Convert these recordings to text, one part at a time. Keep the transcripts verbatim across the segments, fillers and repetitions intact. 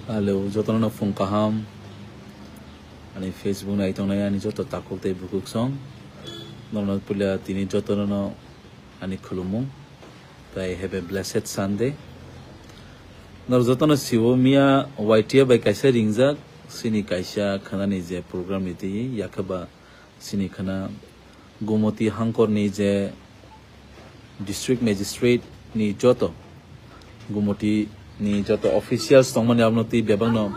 Hello, jotono no phung kaham. Ani Facebook nai tongnai ani joto takhuk tei bukhuk song. Nono puila tini jotono no ani khulumung. Tai have a blessed Sunday. Nor jotono siwo miya Y T F bai kaisa ringjak, sini kaisa khanani je program ni twi yakhaba sini khana Gumoti hangkorni je district magistrate ni joto Gumoti ni joto officials tongmani abono twi bebakno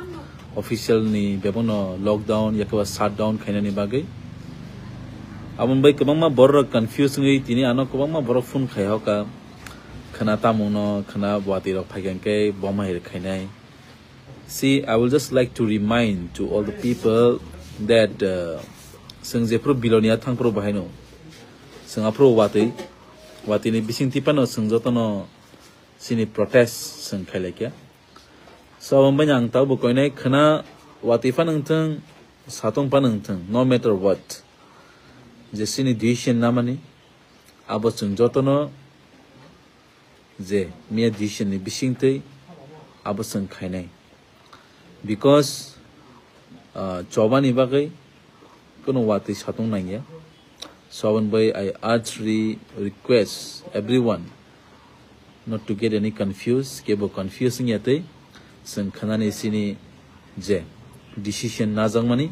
official ni bebakno lockdown yakhaba shutdown khainani bagwi. Aboni bai kwbangma borok confuse wngwi tini ano kwbangma borok phone khai hoka khana tamungno khana bwati rok phaikha hwnkhe bomai rwkhainai. See, I will just like to remind to all the people that, uh, chwng jephuru Bilonia thangphuru bahaino chwng aphuru watwi watwini bising tipano chwng jotono chini protest chwng khailaikha. So, aboni baino ang tabuk koinai khwna watwi phano wngthwng, satong phano wngthwng, no matter what, je chini decision namani abo chwng jotono je miya decision ni bisingtwi abo chwng khainai, because, ah, chobani bagwi kuno watwi satong nangya. So aboni bai I urge re-, request everyone not to get any confused, kebo confuse wngya tei chwng khanani chini je decision najakmani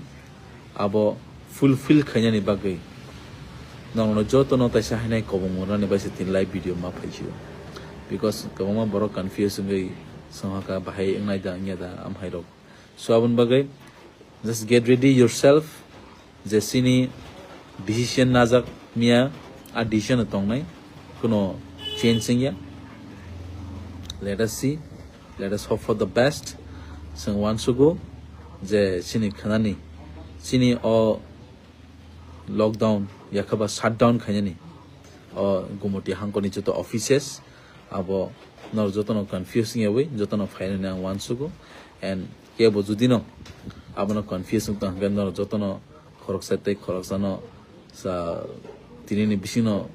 abo fulfill khainani bagwi nokno jotono taisa hainai kobong rwnani bai se tini live video ma phaisio, because kwbangma borok confuse wngwi songha kha bahai wngnai da wngya da amhairok. So aboni bagwi just get ready yourself, je chini decision najak miya a decision tongnai, kuno change wngya. Let us see, let us hope for the best. Chwng uansugo je chini khanani, chini o lockdown yakhaba shutdown khainani o Gumoti hangkoni joto offices abo norok jotono confuse wngyawi jotono phainani ang uansugo, and kebo judino abono confuse wngtong hwnkhe norok jotono khoroksa tei khoroksano sa tinini bisingno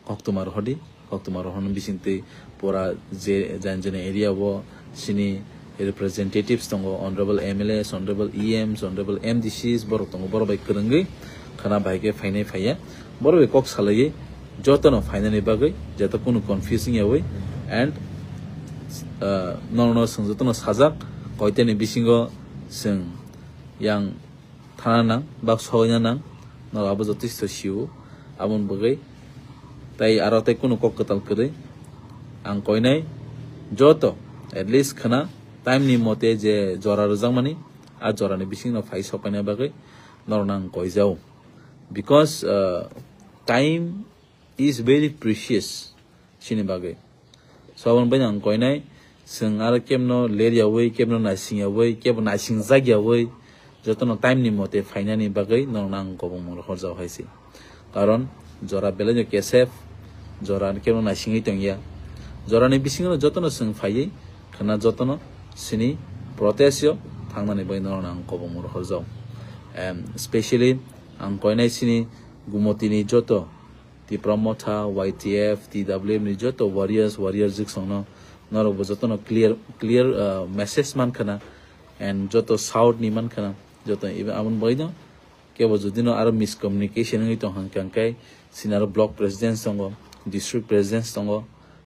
koktwma rohordi, koktwma rohorna bisingtwi pura je jani jani area o chini representatives tongo, honorable M L As, honorable E Ms, honorable M D Cs, borok tongo, borok bai kwrwngwi khana bahai khe phainai phaiya, borok bai kok salaiwi jotono phainani bagwi jata kunu confuse wngyawi, and, uh, nono chwng jotono sajak koitani bisingo chwng yang thana nang, bak soina nang, no abo joto sio, aboni bagwi tai aro tai kunu kok kwtal kwrwi ang koinai joto at least khwna time ni mote je jora rwjakmani, a jora ni bisingno phai sokaina bagwi norokno ang koijao, because, uh, time is very precious chini bagwi. So aboni bai ang koinai, chwng aro kebno ler yawi, kebno naising yawi, kebo naising jak yawi, jotono time ni mote phainani bagwi norokno ang kobong mung rohor jao hai se. Karon jora belai no kesep, jora kebno naisingwi tongya. Jora ni bisingo jotono chwng phaiwi khwna jotono chini protest o thangnani bagwi norokno ang kobong mung rohor jao. Em, specially ang koinai chini Gumoti ni joto Tipra Motha, Y T F, T W M ni joto warriors, warrior jiksongno norokbo jotono clear, clear, uh, message mankhana, and joto South ni mankhana, joto ibe aboni bagwino kebo judino aro miscommunication wngwi tongkha hwnkhe, sinaro block presidents tongo, district presidents tongo,